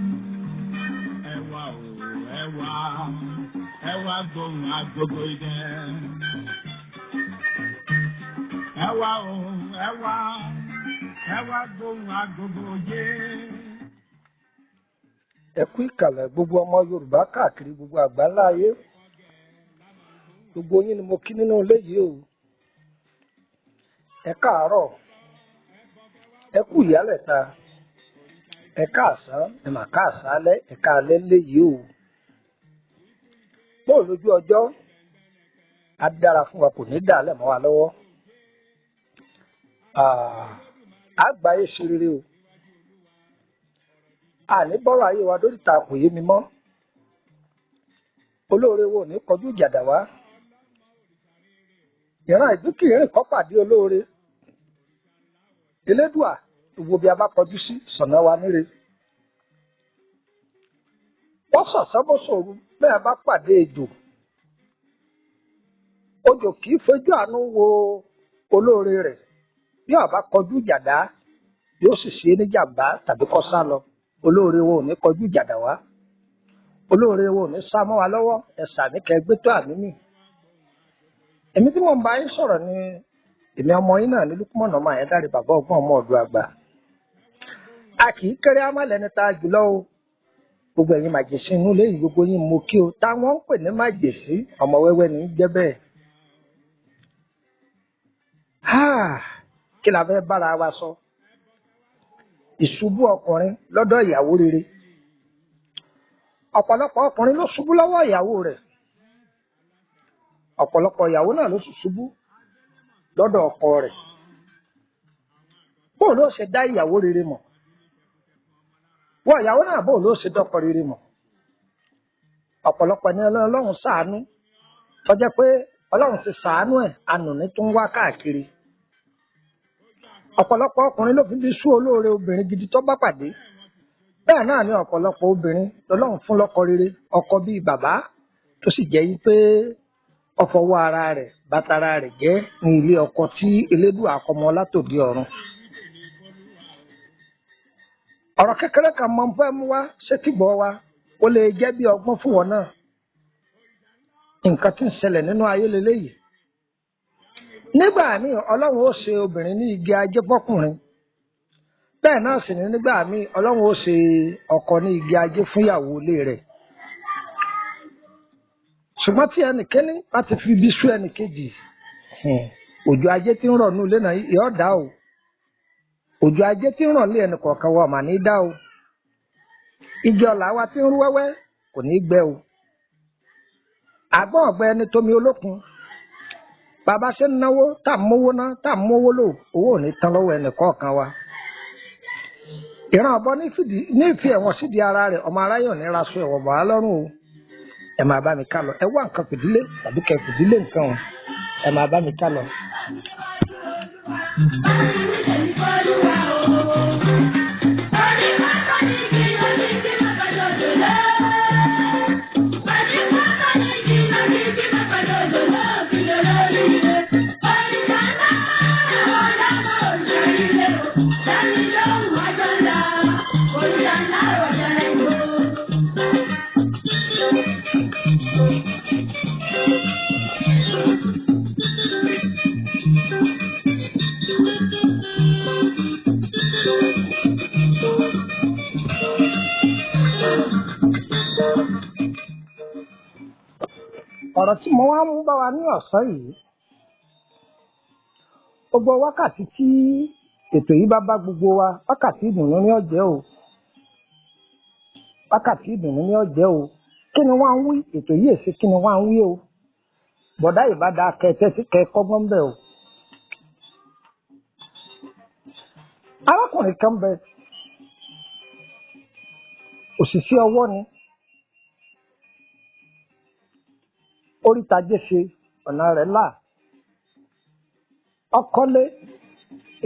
Ẹ wá o, ẹ wá, ẹ wá gbóhùn agogo idẹ. Ẹ wá o, ẹ wá, ẹ wá gbóhùn agogo jé. Ẹ kú ìkàlẹ̀ gbogbo ọmọ Yorùbá káàkiri gbogbo àgbáńlá ayé. Gbogbo yín ni mo kí nínú ilé yìí o. Ẹ káàárọ̀, ẹ kú ìyálẹ̀ta, ẹ káàsán, ẹ mà káàsán alẹ́, ẹ káalẹ́ ńlé yìí o. Bóò lójú ọjọ́, á dára fún wa, kò ní dàálẹ̀ mọ́ wa lọ́wọ́. Á gbáyé ṣe rere o. Àní bọ́rọ̀ ayé wa dóríta kò yé mi mọ́. Olóore wo ò ní kọjú ìjà dà wá. Ìran ìgbín kì í rìn kó pàdé olóore. Elédùà, ìwo bí a bá kọjú sí, sọ̀nà wa níre. Wọ́n sọ̀sán bó sòru bẹ́ẹ̀ bá pàdé ejò. Ejò kì í fojú àánú wo olóore rẹ̀. Bí ó bá kọjú ìjà dá, yóò sì ṣe é ní jàmbá tàbí kó sá lọ. Olóore wo ò ní kọjú ìjà dà wá. Olóore wo ò ní sá mọ́ wa lọ́wọ́. Ẹ ṣàmì kẹ́ gbé tó àmì mì. Èmi tí mò ń bá yín sọ̀rọ̀ ni èmi ọmọ yín náà ní Lúkúmọ̀nà ọmọ Àyándárì, bàbá ọgbọ́n ọmọ ọ̀dọ̀ àgbà. A kì í kéré ámàlẹ́ni tá a jùlọ o. Gbogbo ẹ̀yin màjèsí inú ilé yìí, gbogbo yín mo kí o. Táwọn ń pè ní màjèsí, ọmọ wẹ́wẹ́ ní í jẹ́ bẹ́ẹ̀. Háà, kí la fẹ́ bára wa sọ? Ìṣubú ọkùnrin lọ́dọ̀ ìyàwó rere. Ọ̀pọ̀lọpọ̀ ọkùnrin ló ṣubú lọ́wọ́ ìyàwó rẹ̀. Ọ̀pọ̀lọpọ̀ ìyàwó náà ló sì ṣubú lọ́dọ̀ ọkọ rẹ̀. Bóò ló ṣe dá ìyàwó rere mọ̀? Wọ́n ìyàwó náà bóò ló ṣe dọ́kọ rere mọ̀? Ọ̀pọ̀lọpọ̀ ní Ọlọ́run ṣàánú. Tó jẹ́ pé Ọlọ́run ti ṣàánú ẹ̀, anùní tó ń wá káàkiri. Ọ̀pọ̀lọpọ̀ ọkùnrin ló fi bí sú olóore obìnrin gidi tó bá pàdé. Bẹ́ẹ̀ náà ni ọ̀pọ̀lọpọ̀ obìnrin lọ́lọ́run fún lọ́kọ rere, ọkọ bíi bàbá, tó sì jẹ́ yí pé ó fọwọ́ ara rẹ̀ bàtara rẹ̀ jẹ́ ní ilé ọkọ tí Elédùà kọmọ látòdì ọ̀run. Ọ̀rọ̀ kékeré kan mọ̀ ń fẹ́ mú wá sétígbọ̀ wa, ó lè jẹ́ bí ọgbọ́n fún wọn náà. Nǹkan tí ń ṣẹlẹ̀ nínú ayé leléyìí. Nígbà míì Ọlọ́run ó ṣe obìnrin ní igi ajé fọ́kùnrin. Bẹ́ẹ̀ náà sì ni nígbà míì Ọlọ́run ó ṣe ọkọ ní igi ajé fún ìyàwó ilé rẹ̀. Ṣùgbọ́n tí ẹnìkíní bá ti fi ibi sú ẹnìkejì, òjò ajé tí ń rọ̀ nínú ilé náà yóò dá o. Òjò ajé tí ń rọ̀ lé ẹnì kọ̀ọ̀kan wa mà ní dá o. Igi ọ̀là wa tí ń rú wẹ́wẹ́ kò ní gbẹ o. Àgbọ̀n ọ̀gbẹ ẹni tómi olókun. Bàbá ṣe ń náwó tá à ń mówó ná tá à ń mówó lò, owó ò ní tán lọ́wọ́ ẹnì kọ̀ọ̀kan wa. Ìran ọ̀bọ ní fi ẹ̀wọ̀n sídìí ara rẹ̀, ọmọ aráyé ò ní raṣọ ẹ̀wọ̀n bọ̀ á lọ́rùn o. Ẹ máa bá mi ká lọ. Ẹ wá nǹkan fìdílé tàbí kẹ fìdílé nǹkan o. Ẹ máa bá mi ká lọ. Ọ̀rọ̀ tí mo wá ń bá wa ní ọ̀sán yìí, gbogbo wákàtí tí ètò yìí bá bá gbogbo wa, wákàtí ìdùnnú ní ọ̀jẹ́ o. Wákàtí ìdùnnú ní ọ̀jẹ́ o. Kí ni wọ́n ń wí? Ètò yìí èsì kí ni wọ́n ń wí o? Bọ̀dá ìbá da kẹ tẹ́tí kẹ kọ́gbọ́n bẹ̀ o. Arákùnrin kan bẹ, òṣìṣẹ́ ọwọ́ ni. Oríta jẹ́ṣe ọ̀nà rẹ̀ là. Ọkọ́lé,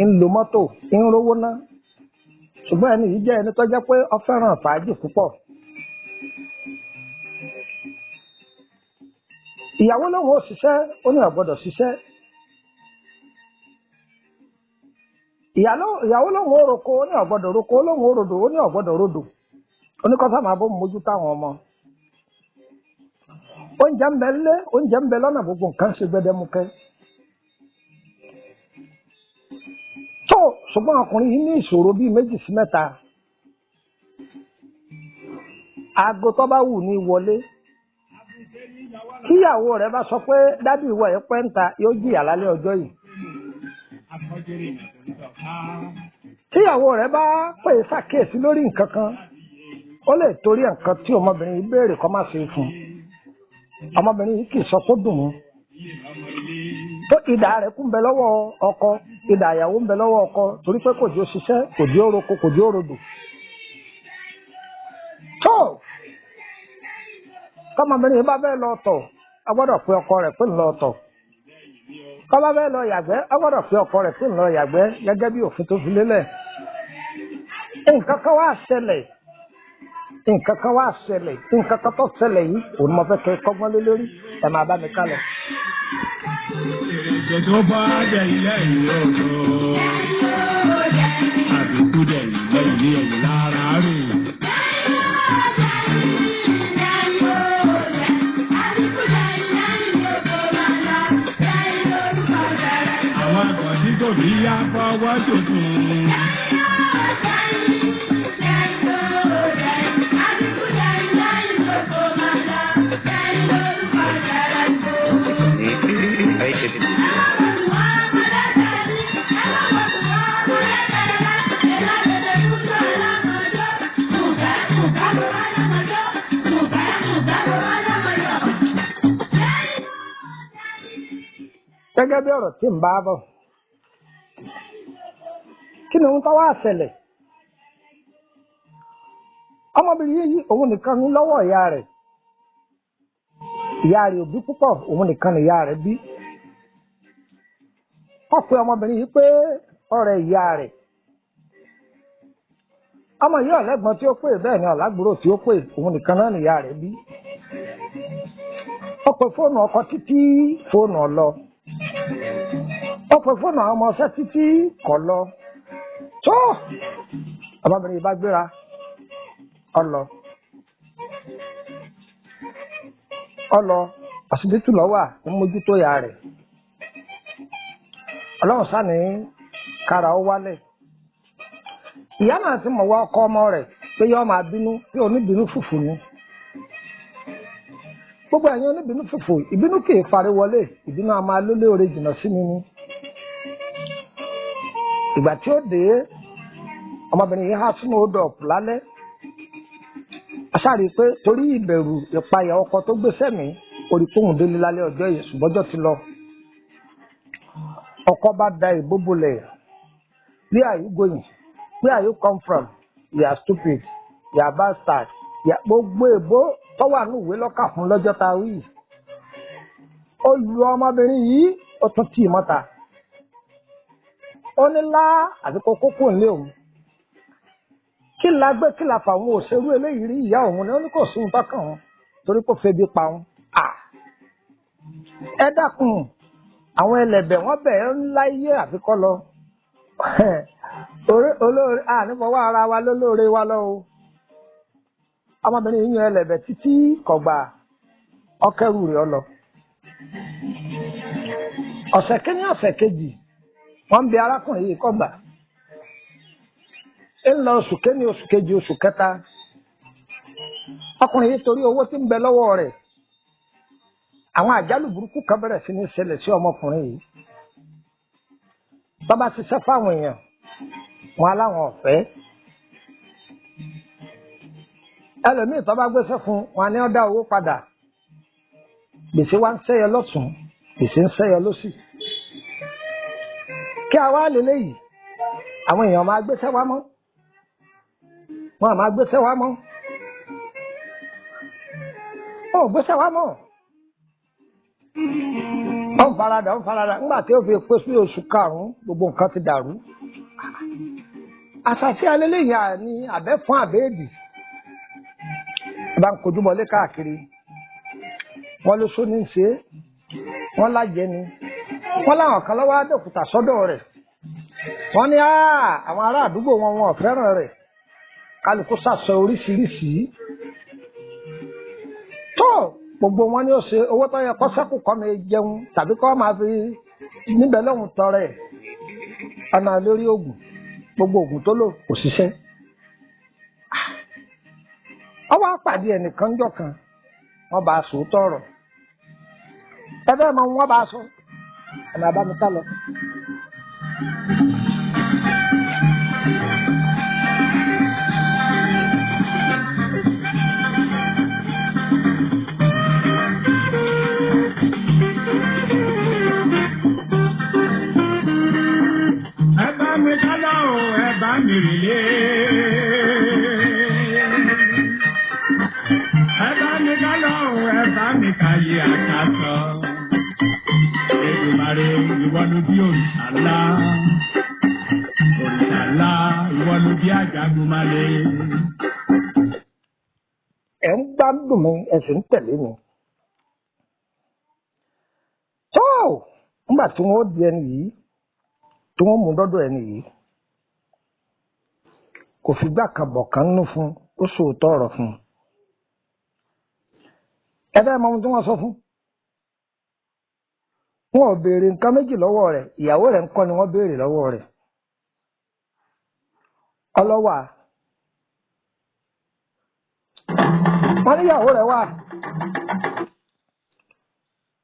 ń lo mọ́tò, ń rówó ná. Ṣùgbọ́n ẹni yìí jẹ́ ẹni tó jẹ́ pé ó fẹ́ràn fàájì púpọ̀. Ìyàwó lòun ò ṣiṣẹ́, ó ní ó gbọ́dọ̀ ṣiṣẹ́. Ìyàwó lòun ò roko, ó ní ó gbọ́dọ̀ roko, ó lòun ò rodò, ó ní ó gbọ́dọ̀ rodò. Ó ní kó sá máa bó mójú táwọn ọmọ. Oúnjẹ ń bẹ ńlé, oúnjẹ ń bẹ lọ́nà, gbogbo nǹkan ṣe gbẹdẹmukẹ. Tó ṣùgbọ́n ọkùnrin yìí ní ìṣòro bíi méjì sí mẹ́ta. Aago tó bá wù ní wọlé. Kíyàwó rẹ̀ bá sọ pé dádì ìwọ ẹ̀ pẹ́ ń ta, yóò jìyà lálẹ́ ọjọ́ yìí. Tíyàwó rẹ̀ bá pè é ṣàkíyèsí lórí nǹkan kan, ó lè torí nǹkan tí ọmọbìnrin yìí béèrè kó má ṣe fún un. Ọmọbìnrin yìí kì í sọ kó dùn ún. Tó idà rẹ̀ kún bẹ lọ́wọ́ ọkọ, idà ìyàwó ń bẹ lọ́wọ́ ọkọ, torí pé kò jẹ́ ó ṣiṣẹ́, kò jẹ́ ó roko, kò jẹ́ ó rodò. Tó kọ́mọbìnrin yìí bá bẹ́ẹ̀ lọ tọ̀, a gbọ́dọ̀ pe ọkọ rẹ̀ pé ń lọ tọ̀. Kọ́mọ bẹ́ẹ̀ lọ yàgbẹ́, a gbọ́dọ̀ pe ọkọ rẹ̀ pé ń lọ yàgbẹ́ gẹ́gẹ́ bí òfin tó fi lélẹ̀. Nǹkan kan wá ṣẹlẹ̀, nǹkan kan wá ṣẹlẹ̀, nǹkan kan tó ṣẹlẹ̀ yìí, òun mo fẹ́ kẹ́ kọ́gbọ́n lé lórí, ẹ máa bá mi ká lọ. Ètò tó bá dẹ̀ ilé ìlú ọ̀dọ́. Àbíkú dẹ̀ ilé ìlú ẹ̀yìn lára rè. Àwọn àgbà tí kò ní yá fọwọ́ tuntun. Gẹ́gẹ́ bí ọ̀rọ̀ tí ń bá bọ̀, kí ni ohun tó wá ṣẹlẹ̀? Ọmọbìnrin yìí òun nìkan ní lọ́wọ́ ìyá rẹ̀. Ìyá rẹ̀ ò bí púpọ̀, òun nìkan ni ìyá rẹ̀ bí. Wọ́n pe ọmọbìnrin yìí pé ọ̀rẹ́ ìyá rẹ̀. Ọmọ yìí ọ̀lẹ́gbọ́n tí ó pè, bẹ́ẹ̀ ni ọ̀làgbúrò tí ó pè, òun nìkan náà ni ìyá rẹ̀ bí. Ó pe fóònù ọkọ títí, fóònù ọ̀lọ. Ó pe fóònù àwọn ọmọ ọṣẹ́ títí, kọ̀ lọ. Tó ọmọbìnrin yìí bá gbéra, ọlọ. Ọlọ ọsibítù lọ́wà ń mójútó ìyá rẹ̀. Ọlọ́run sá ní kára ó wálẹ̀. Ìyá náà ti mọ̀ wá ọkọ ọmọ rẹ̀ pé yọ́ máa bínú, pé oníbínú fùfù ni. Gbogbo ẹ̀yin oníbínú fùfù, ìbínú kì í fari wọlé, ìbínú a máa lólé oore jìnnà sí mi ni. Ìgbà tí ó dé, ọmọbìnrin yìí há sínú odò ọ̀pù lálẹ́. A sáré pé torí ìbẹ̀rù ìpayà ọkọ tó gbé sẹ́mi, orí kóhùn délé lálẹ́ ọjọ́ yìí, ṣùgbọ́n ọjọ́ ti lọ. Ọkọ bá da ìbò bolẹ̀. Where are you going? Where are you come from? You are stupid. You are bastard. Gbogbo èbó tó wà ní ìwé lọ́kà fún lọ́jọ́ ta wí. Ó lu ọmọbìnrin yìí, ó tún tì í mọ́ta. Ó ní lá àti kókó kò ní òun. Kí la gbé kí la fà òun òṣèrú eléyìí rí ìyá òun ni ó ní kò sí ohun tọ́kàn òun torí kò febi pa òun. Ẹ dákun, àwọn ẹlẹ́bẹ̀ wọ́n bẹ̀ ń láyé àfikọ́ lọ. Olóore ànífọwọ́ ara wa lólóore wa lọ o. Ọmọbìnrin yìí yan ẹlẹ́bẹ̀ títí kọ̀gbà ọkẹ́rù rẹ̀ ọ lọ. Ọ̀sẹ̀ kínní ọ̀sẹ̀ kejì wọ́n ń bi arákùnrin yìí kọ̀gbà. Ń lọ oṣù kínní oṣù kejì oṣù kẹta. Ọkùnrin yìí torí owó tí ń bẹ lọ́wọ́ rẹ̀. Àwọn àjálù burúkú kan bẹ̀rẹ̀ sí ní ṣẹlẹ̀ sí ọmọkùnrin yìí. Bàbá ṣiṣẹ́ fáwọn èèyàn, wọn aláwọn ọ̀fẹ́. Ẹlòmíì tó bá gbéṣẹ́ fún wọn ni ó dá owó padà. Gbèsè wa ń ṣẹ́yọ lọ́tùn, gbèsè ń ṣẹ́yọ lósì. Kí a wá lélẹ́yìí, àwọn èèyàn máa gbéṣẹ́ wá mọ́. Wọn à máa gbéṣẹ́ wá mọ́. Wọn ò gbéṣẹ́ wá mọ́. Ó ń faradà, ó ń faradà. Nígbà tí ó fi pé sí oṣù karùn-ún, gbogbo nǹkan ti dàrú. Àṣàṣì alẹ́lẹ́yìn ní àbẹ́ fún àbẹ́ẹ̀dì bá ń kojú bọlé káàkiri. Wọ́n ló sóní ń ṣe é, wọ́n lájẹ ni, wọ́n láwọn kan lọ́wọ́ àdókùtà sọ́dọ̀ rẹ̀. Wọ́n ní àwọn ará àdúgbò wọn wọn ò fẹ́ràn rẹ̀, kálukú sàsọ oríṣiríṣi. Tó gbogbo wọn ni ó ṣe owó tó yẹ kó sẹ́kù kọ́ mi jẹun tàbí kọ́ máa fi níbẹ̀ lọ́hùn tọrẹ ọ̀nà lórí oògùn, gbogbo oògùn tó lò kò ṣiṣẹ́. Ọwọ́ àpàdé ẹnìkan jọ kan, wọ́n bá a sòótọ́ ọ̀rọ̀. Ẹ bẹ́ẹ̀ mọ wọ́n bá a sọ, ọ̀nà àbámítá lọ. Ẹ bá mi kálá o, ẹ bá mi rèlé. Ẹ bá mi kálá o, ẹ bá mi káyé àkàtọ̀. Èdùmàrè ìwọ ló bí òrìṣà ńlá. Òrìṣà ńlá ìwọ ló bí Àjàgùnmálè. Ẹ̀ ń gbádùn mi, ẹ sì ń tẹ̀lé mi. Tó nígbà tí wọ́n di ẹni yìí, tí wọ́n mú dọ́dọ̀ ẹni yìí, kò fìgbà kan bọ̀ kan nínú fún un, ó sòótọ́ ọ̀rọ̀ fún un. Ẹ fẹ́ mọ ohun tí wọ́n sọ fún? Wọn ò béèrè nǹkan méjì lọ́wọ́ rẹ̀, ìyàwó rẹ̀ ńkọ́ ni wọ́n béèrè lọ́wọ́ rẹ̀. Ọlọ́wà. Wọ́n níyàwó rẹ̀ wà.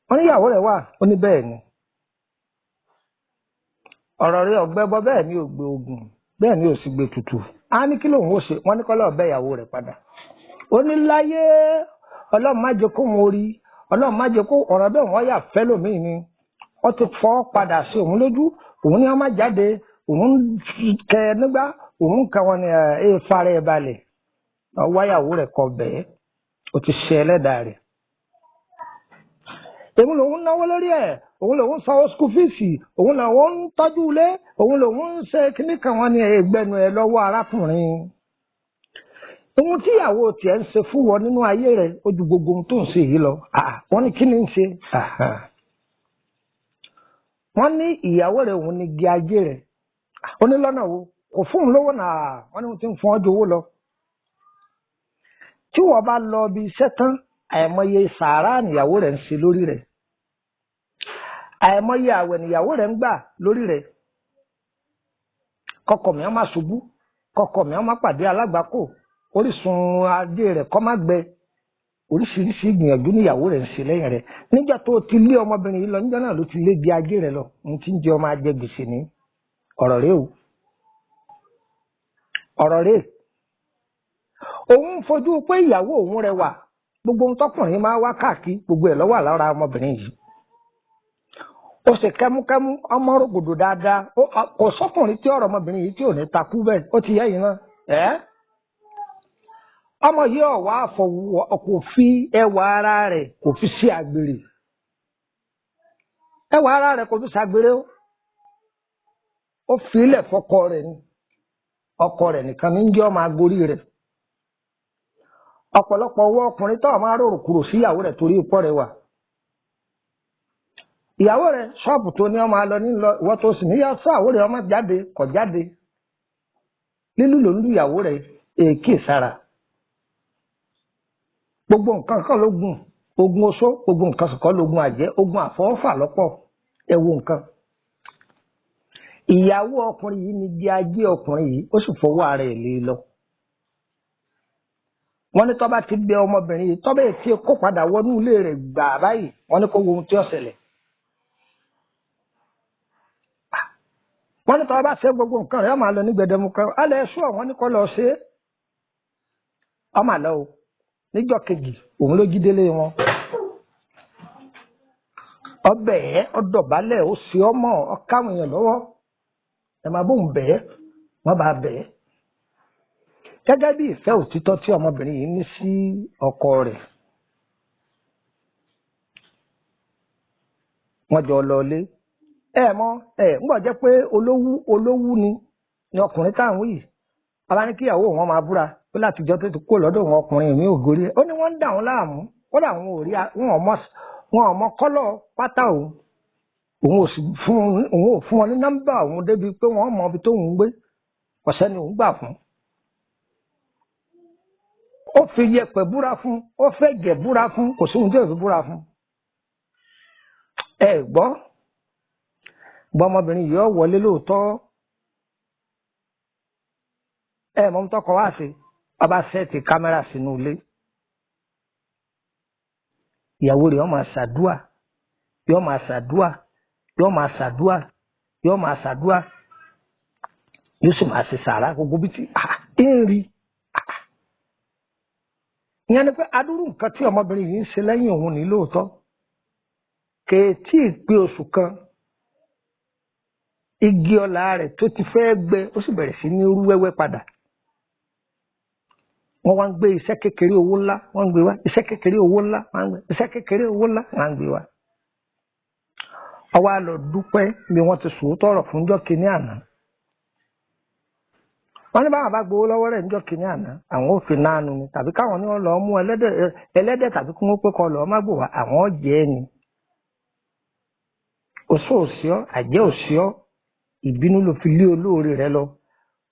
Wọ́n níyàwó rẹ̀ wà, ó ní bẹ́ẹ̀ ni. Ọ̀rọ̀ rẹ̀ ọ̀gbẹ́ bọ́ bẹ́ẹ̀ ni ò gbé ogun, bẹ́ẹ̀ ni ò sì gbé tutù. Á ní kí lòun ó ṣe, wọ́n ní kọ́lọ́ ọ̀bẹ ìyàwó rẹ̀ padà. Ó ní láyé, Ọlọ́run má jẹ́ kó wọn orí, Ọlọ́run má jẹ́ kó ọ̀rọ̀ bẹ́ẹ̀ wọ́n yà fẹ́ lòmíì ni. Wọ́n ti fọ́ padà sí òun lójú, òun ní wọ́n má jáde, òun kẹ nígbà, òun kẹ wọn ni ẹ fara ẹ balẹ̀. Wáyàwó rẹ̀ kọ bẹ́ẹ̀, ó ti ṣe ẹlẹ́dàá rẹ̀. Èmi lòun náwó lórí ẹ̀, òun lòun sanwó school fees, òun lòun ń tọ́jú ilé, òun lòun ń ṣe kíní kan wọn ni ẹgbẹ́nu ẹ lọ́wọ́ arákùnrin. Ohun tíyàwó tiẹ̀ ń ṣe fún wọn nínú ayé rẹ̀ ó ju gbogbo ohun tó ń ṣe yìí lọ. Wọ́n ní kí ni ń ṣe? Wọ́n ní ìyàwó rẹ̀ òun ní igi ajé rẹ̀. Ó ní lọ́nà wo? Kò fún un lówó náà, wọ́n ní wọ́n ti ń fún ọ ju owó lọ. Tí wọ́n bá lọ ibi iṣẹ́ tán, àìmọye sàárà níyàwó rẹ̀ ń ṣe lórí rẹ̀. Àìmọye àwẹ̀ níyàwó rẹ̀ ń gbà lórí rẹ̀. Kọkọ mi á má ṣubú, kọkọ mi á má pàdé alágbàákò, orísun ajé rẹ̀ kó má gbẹ. Oríṣiríṣi ìgbìyànjú níyàwó rẹ̀ ń ṣe lẹ́yìn rẹ̀. Nígbà tó ti lé ọmọbìnrin yìí lọ, níjọ́ náà ló ti lé bí ajé rẹ̀ lọ. Ohun tí ń jẹ ọmọ ajé gbèsè ní ọ̀rọ̀ rẹ̀ o. Ọ̀rọ̀ rẹ̀. Òun fojú pé ìyàwó òun rẹwà, gbogbo ohun tọkùnrin máa wá káàkiri, gbogbo ẹ̀ ló wà lára ọmọbìnrin yìí. Ó sì kẹ́múkẹ́mú, ọmọ rògbòdò dáadáa. Kò sọ́kùnrin tí ọ̀rọ̀ ọmọbìnrin yìí tí ò ní takú bẹ́ẹ̀, ó ti yẹ yìí náà. Ẹ́ ọmọ yìí ọ̀wá àfọwọ́ kò fi ẹwà ara rẹ̀ kò fi sí àgbèrè. Ẹwà ara rẹ̀ kò fi ṣàgbèrè o. Ó fi ilẹ̀ fọkọ rẹ̀ ni. Ọkọ rẹ̀ nìkan ní ń jẹ́ ọmọ agorí rẹ̀. Ọ̀pọ̀lọpọ̀ owó ọkùnrin tó máa rorò kúrò sí ìyàwó rẹ̀ torí ipò rẹ̀ wà. Ìyàwó rẹ̀ ṣọ́ọ̀bù tó ní ọmọ alọ nílọ, ìwọ tó sì níyà sọ àwọ̀ rẹ̀ ọmọ jáde kọ̀ jáde. Lílù ló ń lu ìyàwó rẹ̀ èké sára. Gbogbo nǹkan kan ló gùn, ogun oṣó, gbogbo nǹkan kan ló gun àjẹ́, ogun àfọwọ́fà lọ́pọ̀, ẹ wo nǹkan. Ìyàwó ọkùnrin yìí ni di ajé ọkùnrin yìí, ó sì fọwọ́ ara ẹ̀ lé lọ. Wọ́n ní tọ́ba ti bẹ ọmọbìnrin yìí, tọ́ba ètí kó padà wọnú ilé rẹ̀ gbà báyìí, wọ́n ní kó wo ohun tí ó ṣẹlẹ̀. Wọ́n ní tọ́ba ṣe gbogbo nǹkan rẹ̀, ó máa lọ ní gbẹdẹmukẹ. Alẹ́ ẹ̀ṣọ́ wọ́n ní kó lọ ṣe é. Ọmọ àlọ́ o, níjọ́ kejì, òun ló jí délé wọn. Ọbẹ̀ ẹ̀ ọdọ̀bálẹ̀ ó ṣe ọmọ ọ̀káwọn èèyàn lọ́wọ́. Ẹ máa bóun bẹ̀ẹ́, wọ́n bá bẹ̀ẹ́. Gẹ́gẹ́ bí ìfẹ́ òtítọ́ tí ọmọbìnrin yìí ní sí ọkọ rẹ̀. Wọ́n jọ lọ ilé. Ẹ mọ̀, ẹ ń gbọ́ jẹ́ pé olówú olówú ni ọkùnrin táwọn yìí. Bàbá ní kíyàwó wọn máa búra pé látijọ́ tó ti kó lọ́dọ̀ wọn ọkùnrin mi ò gorí ẹ̀. Ó ní wọ́n ń dà wọ́n láàmú, kódà wọn ò rí wọn ò mọ kọ́lọ̀ pátá òun. Òun ò sì fún òun ò fún wọn ní nọ́mbà òun débi pé wọ́n mọ ibi tóun ń gbé. Kò sẹ́ni òun gbà fún. Ó fi yẹ̀pẹ̀ búra fún, ó fẹ́ jẹ̀ búra fún, kò sí ohun tí ò fi búra fún. Ẹ gbọ́, gbọ́ ọmọbìnrin yìí ó wọlé lóòótọ́. Ẹ mọ̀ ń tọkọ wá sí, ọba sẹ́ẹ̀tì kámẹ́rà sínú ilé. Ìyàwó rẹ̀ ó máa ṣàdúà, yóò máa ṣàdúà, yóò máa ṣàdúà, yóò máa ṣàdúà, yóò sì máa ṣe sàrà gbogbo bí tí ń rí. Ìyẹn ni pé adúrú nǹkan tí ọmọbìnrin yìí ń ṣe lẹ́yìn òun ní lóòótọ́. Kèétí pé oṣù kan, igi ọlá rẹ̀ tó ti fẹ́ gbẹ ó sì bẹ̀rẹ̀ sí ní rú wẹ́wẹ́ padà. Wọ́n wá ń gbé iṣẹ́ kékeré owó ńlá, wọ́n ń gbé wá, iṣẹ́ kékeré owó ńlá, wọ́n ń gbé, iṣẹ́ kékeré owó ńlá, wọ́n ń gbé wá. Ó wá lọ dúpẹ́ bí wọ́n ti sòótọ́ ọ̀rọ̀ fún jọ́ kínní àná. Wọ́n ní báwọn bá gbowó lọ́wọ́ rẹ̀ níjọ́ kínní àná, àwọn ò fi nánu ni, tàbí káwọn ní wọ́n lọ mú ẹlẹ́dẹ̀ tàbí kí wọ́n pé kọ́ lọ́ọ́ má gbò wá, àwọn jẹ́ ẹ ni. Oṣó òṣìọ́, àjẹ́ òṣìọ́, ìbínú ló fi lé olóore rẹ lọ.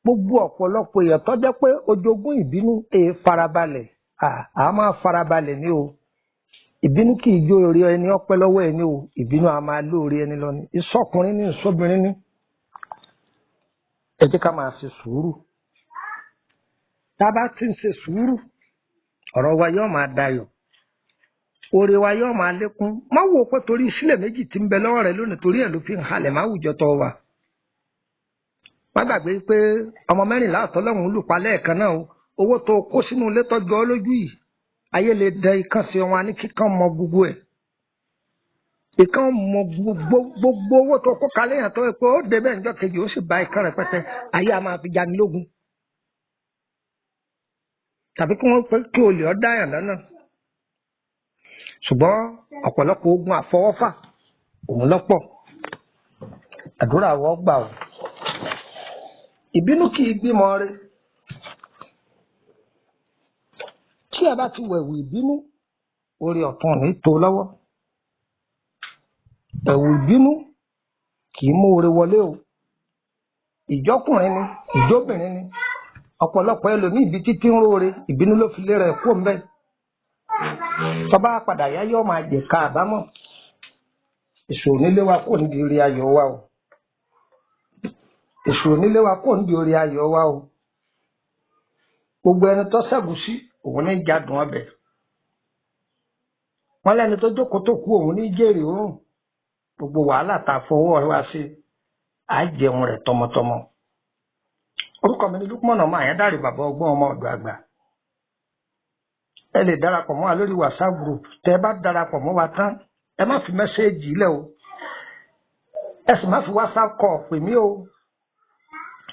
Gbogbo ọ̀pọ̀lọpọ̀ èèyàn tó jẹ́ pé ojogún ìbínú èé farabalẹ̀, à máa farabalẹ̀ ní o. Ìbínú kì í jó orí ẹni ọpẹ́ lọ́wọ́ ẹni o, ìbínú a máa lóore ẹni lọ ni. Ìsọkùnrin ní ìsọbìnrin ní. Ẹ jẹ́ ká máa ṣe sùúrù. Tá a bá ti ń ṣe sùúrù, ọ̀rọ̀ wa yóò máa dayọ̀. Oore wa yóò máa lékún. Má wò ó pé torí sílẹ̀ méjì tí ń bẹ lọ́wọ́ rẹ lónìí torí ẹ̀ ló fi ń halẹ̀ máwùjọ tó wà. Má gbàgbé pé ọmọ mẹ́rìnlá àtọ́lọ́hún lù pa lẹ́ẹ̀kan náà o. Owó tó kó sínú ilé tọ́jú ọ lójú yìí, ayé lè dẹ ikán sí wọn ní kíkan mọ gbogbo ẹ̀. Ikán mọ gbogbo owó tó kó kalẹ̀ yẹn tó yẹ pé ó débẹ̀ níjọ́ kejì ó sì bá ikán rẹpẹtẹ, ayé a máa fi jani lógun. Tàbí kí wọ́n pé kí olè ọ́ dáyàn lọ́nà. Ṣùgbọ́n ọ̀pọ̀lọpọ̀ ogun àfọwọ́fà òun lọ́pọ̀. Àdúrà wọ́n gbà o. Ìbínú kì í bímọ rẹ. Tí ẹ bá ti wẹ̀wù ìbínú, orí ọ̀tún ní tó lọ́wọ́. Ẹ̀wù ìbínú kì í mú oore wọlé o. Ìjọkùnrin ni, ìjọbìnrin ni. Ọ̀pọ̀lọpọ̀ ẹlòmíì ibi títí ń róore, ìbínú ló fi lé rẹ̀ kó ń bẹ́ẹ̀. Tọ́ba padà yá yóò máa jẹ̀ka àbámọ̀. Èṣù onílé wa kò níbi orí ayọ̀ wa o. Èṣù onílé wa kò níbi orí ayọ̀ wa o. Gbogbo ẹni tó ṣẹ́gun sí òun ní jádùn ọbẹ̀. Wọ́n lẹ́ni tó jókòó tó kú òun ní jèrè òórùn. Gbogbo wàhálà tá a fọwọ́ wa ṣe, á jẹun rẹ̀ tọmọtọmọ. Orúkọ mi ni Lukman ọmọ Àyándàrè, bàbá ọgbọ́n ọmọ ọ̀dọ̀ àgbà. Ẹ lè darapọ̀ mọ́ wa lórí WhatsApp group. Tẹ́ ẹ bá darapọ̀ mọ́ wa tán, ẹ má fi mẹ́sẹ́ẹ̀jì lẹ̀ o. Ẹ sì má fi WhatsApp call pè mí o.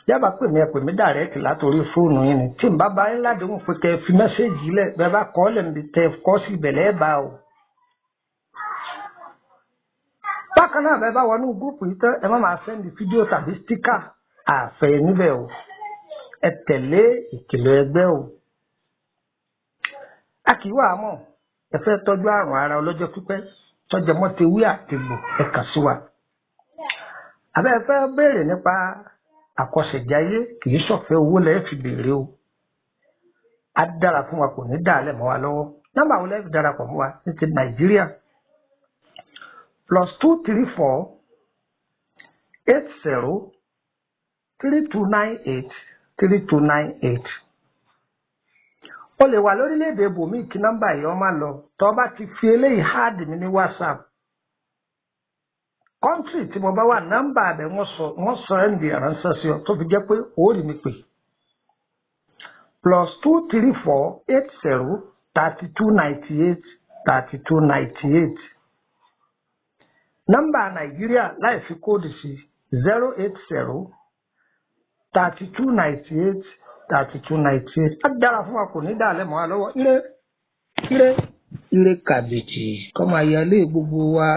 Yábàá pè mí, ẹ pè mí direct látòrí fóònù yín ni. Tí n bá bá yín ládéhùn pé kẹ́ ẹ fi mẹ́sẹ́ẹ̀jì lẹ̀, bẹ́ẹ̀ bá kọ́ lẹ̀ níbi tẹ́ ẹ kọ́ sí ìbẹ̀lẹ̀ ẹ̀ bá o. Bákan náà, bẹ́ẹ̀ bá wọnú gúrùpù yìí tán, ẹ má máa sẹ́ndì fídíò tàbí stíkà àfẹ́ níbẹ̀ o. Ẹ tẹ̀lé ìkìlọ̀ ẹgbẹ́ o. A kì í wà á mọ̀, ẹ fẹ́ tọ́jú àrùn ara ọlọ́jọ́ pípẹ́ tọ́jú mọ́ tewé àtegbò, ẹ kàn sí wa. Àbẹ́ ẹ fẹ́ béèrè nípa àkọsẹ̀jayé, kì í ṣọ̀fẹ́, owó lẹ́ẹ̀ fi béèrè o. Á dára fún wa, kò ní dàálẹ̀ mọ́ wa lọ́wọ́. Nọ́mbà wo lẹ́ẹ̀ fi darapọ̀ mọ́ wa ní ti Nàìjíríà? +234 80 3298 3298. O lè wà lórílẹ̀‐èdè ibòmíì kí nọ́mbà yìí ó máa lọ. Tó bá ti fi eléyìí add mi ní WhatsApp, country tí mo bá wà, nọ́mbà rẹ̀ wọ́n sọ ẹ́ ń di ìránṣẹ́ sí ọ tó fi jẹ́ pé ó rí mi pè. +234 80 3298 3298. Nọ́mbà Nàìjíríà láì fi kóòdù sí: 080 3298 3298. Á dára fún wa, kò ní dàlẹ́ mọ́ wa lọ́wọ́. Ire ire ire kàbìtì kọ́ máa yẹ ilé gbogbo wa.